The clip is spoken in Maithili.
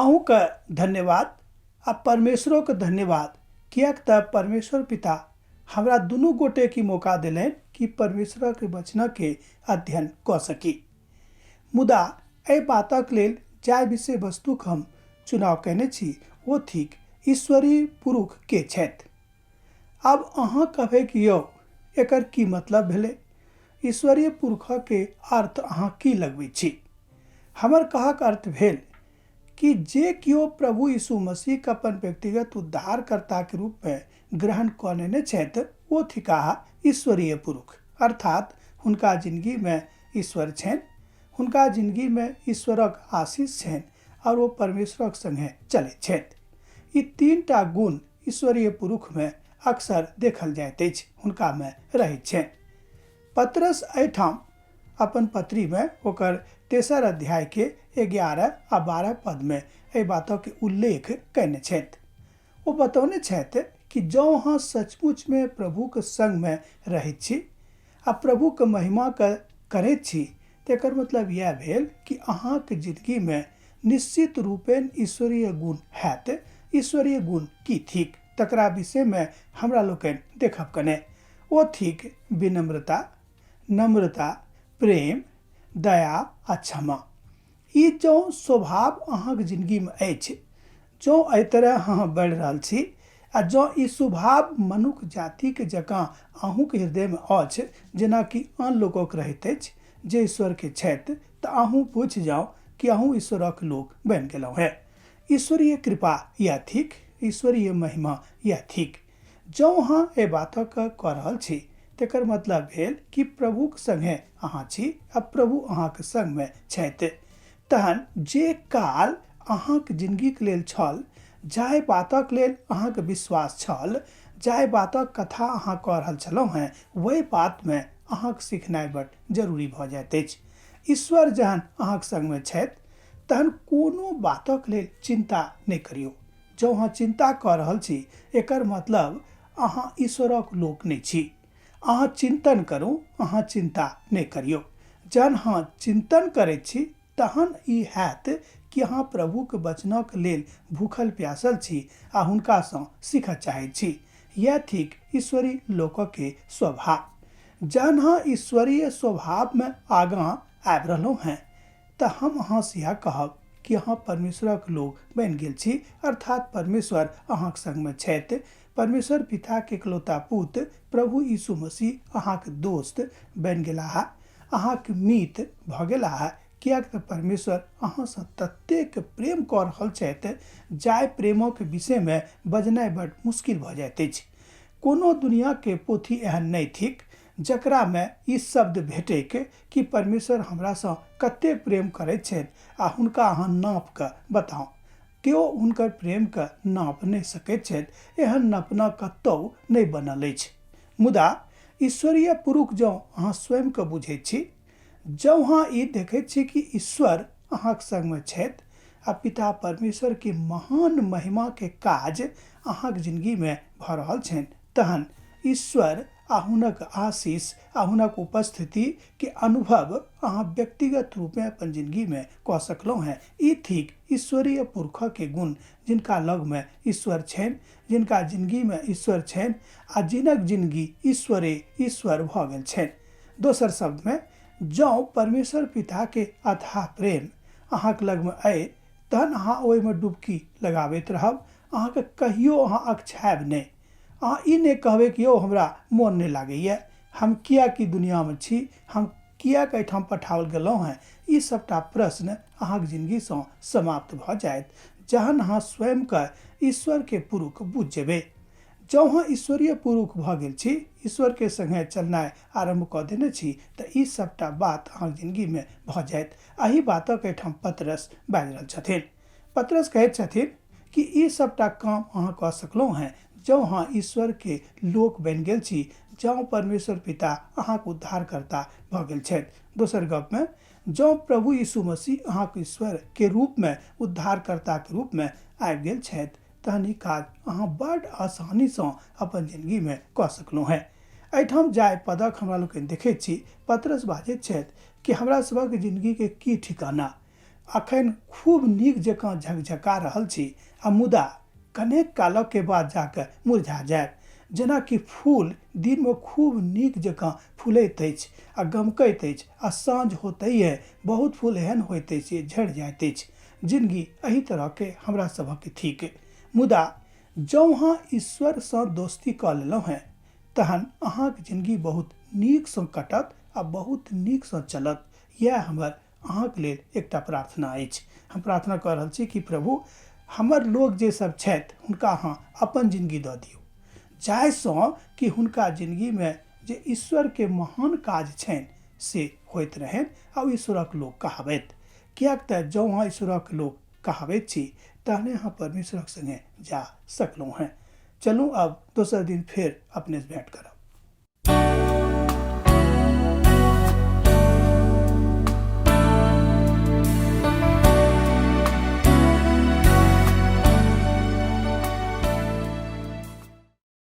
अहूँके धन्यवाद आ परमेश्वरोके धन्यवाद, किएक तऽ परमेश्वर पिता हमरा दुनू गोटेके मौका देलनि कि परमेश्वरक वचनके अध्ययन कऽ सकी। मुदा एहि बातक लेल जाहि विषय वस्तुक हम चुनाव कयने छी ओ थिक ईश्वरीय पुरुष के छथि। आब अहाँ कहबै कि यौ एकर की मतलब भेलै, ईश्वरीय पुरुषके अर्थ अहाँ की लगबै छी? हमर कहक अर्थ भेल कि जे केओ प्रभु यीशु मसीहके अपन व्यक्तिगत उद्धारकर्ताके रूपमे ग्रहण कऽ लेने छथि ओ थिकाह ईश्वरीय पुरुष, अर्थात हुनका जिनगीमे ईश्वर छनि, हुनका जिनगीमे ईश्वरक आशीष छनि आओर ओ परमेश्वरक संगे चलैत छथि। ई तीन टा गुण ईश्वरीय पुरुषमे अक्सर देखल जाइत अछि, हुनकामे रहैत छनि। पतरस एहिठाम अपन पत्रीमे ओकर तेसर अध्यायके 11 आ 12 पदमे एहि बातक उल्लेख कयने छथि। ओ बतौने छथि कि जँ अहाँ सचमुचमे प्रभुक संगमे रहैत छी आ प्रभुक महिमाके करैत छी तऽ एकर मतलब इएह भेल कि अहाँक जिंदगीमे निश्चित रूपेण ईश्वरीय गुण हैत। ईश्वरीय गुण की थिक तकरा विषयमे हमरा लोकनि देखब कने। ओ थिक विनम्रता, नम्रता, प्रेम, दया आ क्षमा। ई जँ स्वभाव अहाँक जिनगीमे अछि, जँ एहि तरह अहाँ बढ़ि रहल छी आ जँ ई स्वभाव मनुख जातिके जकाँ अहूँके हृदयमे अछि जेनाकि आन लोकक रहैत अछि जे ईश्वरके छथि, तऽ अहूँ बुझि जाउ कि अहूँ ईश्वरक लोक बनि गेलहुँ हेँ। ईश्वरीय कृपा इएह थिक, ईश्वरीय महिमा इएह थिक। जँ अहाँ एहि बातक कऽ रहल छी तेकर मतलब भेल कि प्रभुक संगे अहाँ छी आ प्रभु अहाँक संगमे छथि। तहन जे काल अहाँक जिनगीक लेल छल, जाहि बातक लेल अहाँक विश्वास छल, जाहि बातक कथा अहाँ कऽ रहल छलहुँ हेँ, ओहि बातमे अहाँक सिखनाइ बड जरूरी भऽ जाइत अछि। ईश्वर जहन अहाँक संगमे छथि तहन कोनो बातक लेल चिन्ता नहि करियौ। जँ अहाँ चिन्ता कऽ रहल छी एकर मतलब अहाँ ईश्वरक लोक नहि छी। अहाँ चिन्तन करू, अहाँ चिन्ता नहि करियौ। जहन अहाँ चिन्तन करैत छी तहन ई हैत कि अहाँ प्रभुक वचनक लेल भूखल प्यासल छी आ हुनकासँ सीखऽ चाहैत छी। यैह थिक ईश्वरी लोकके स्वभाव। जहन अहाँ ईश्वरीय स्वभावमे आगाँ आबि रहलहुँ हेँ तऽ हम अहाँसँ इएह कहब कि अहाँ परमेश्वरक लोक बनि गेल छी, अर्थात परमेश्वर अहाँक संगमे छथि। परमेश्वर पिताके इकलौता पुत प्रभु यीशु मसीह अहाँक दोस्त बनि गेलाह, अहाँक मीत भऽ गेलाह, किएक तऽ परमेश्वर अहाँसँ ततेक प्रेम कऽ रहल छथि जाहि प्रेमक विषयमे बजनाइ बड मुश्किल भऽ जाइत अछि। कोनो दुनियाके पोथी एहन नहि थिक जकरामे ई शब्द भेटैक कि परमेश्वर हमरासँ कतेक प्रेम करैत छथि आ हुनका अहाँ नाप कऽ बताउ। केओ हुनकर प्रेमके नाप नहि सकैत छथि, एहन नपना कतहु नहि बनल अछि। मुदा ईश्वरीय पुरुष जँ अहाँ स्वयंके बुझैत छी, जँ अहाँ ई देखैत छी कि ईश्वर अहाँक संगमे छथि आ पिता परमेश्वरके महान महिमाके काज अहाँक जिनगीमे भऽ रहल छनि, तहन ईश्वर आ हुनक आशीष आ हुनक उपस्थिति के अनुभव अहाँ व्यक्तिगत रूपे अपन जिनगी में कऽ सकलहुँ हेँ। ई थिक ईश्वरीय पुरखके गुण, जिनका लगमे ईश्वर छनि, जिनका जिनगीमे ईश्वर छनि आ जिनक जिनगी ईश्वरे ईश्वर भऽ गेल छनि। दोसर शब्दमे, जँ परमेश्वर पिताके अथाह प्रेम अहाँक लगमे अइ तहन अहाँ ओहिमे डुबकी लगाबैत रहब, अहाँके कहियो अहाँ अकछायब नहि। अहाँ ई नहि कहबै कि यौ हमरा मोन नहि लागैए, हम किएक ई दुनिआँमे छी, हम किएक एहिठाम पठाओल गेलहुँ हेँ, ई सभटा प्रश्न अहाँक जिनगीसँ समाप्त भऽ जायत जहन अहाँ स्वयंके ईश्वरके पुरुख बुझि जेबै। जँ अहाँ ईश्वरीय पुरुख भऽ गेल छी, ईश्वरके सङ्गे चलनाइ आरम्भ कऽ देने छी तऽ ई सभटा बात अहाँक जिनगीमे भऽ जायत। एहि बातक एहिठाम पतरस बाजि रहल छथिन। पतरस कहैत छथिन कि ई सभटा काम अहाँ कऽ सकलहुँ हेँ जँ अहाँ ईश्वरके लोक बनि गेल छी, जँ परमेश्वर पिता अहाँक उद्धारकर्ता भऽ गेल छथि। दोसर गपमे, जँ प्रभु यीशु मसीह अहाँक ईश्वरके रूपमे उद्धारकर्ताके रूपमे आबि गेल छथि, तहन ई काज अहाँ बड्ड आसानीसँ अपन जिनगीमे कऽ सकलहुँ हेँ। एहिठाम जाहि पदक हमरा लोकनि देखैत छी, पतरस बाजैत छथि कि हमरा सभक जिनगीके की ठिकाना? अखन खूब नीक जकाँ झकझका रहल छी आ मुदा कनेक कालके बाद जाकऽ मुरझा जायब। जेनाकि फूल दिनमे खूब नीक जकाँ फुलैत अछि आ गमकैत अछि आ साँझ होतैए बहुत फूल एहन होइत अछि जे झड़ि जाइत अछि। जिनगी एही तरहके हमरा सभक थिक। मुदा जँ अहाँ ईश्वरसँ दोस्ती कऽ लेलहुँ हेँ तहन अहाँक जिनगी बहुत नीकसँ कटत आ बहुत नीकसँ चलत। इएह हमर अहाँक लेल एकटा प्रार्थना अछि। हम प्रार्थना कऽ रहल छी कि प्रभु हमर लोक जे सब छथि हुनका अहाँ अपन जिनगी दऽ दियौ, जाहिसँ कि हुनका जिनगीमे जे ईश्वरके महान काज छनि से होइत रहनि आ ओ ईश्वरक लोक कहाबथि। किएक तऽ जँ अहाँ ईश्वरक लोक कहाबैत छी तहने अहाँ परमेश्वरक सङ्गे जा सकलहुँ हेँ। चलू आब दोसर दिन फेर अपनेसँ भेँट करब।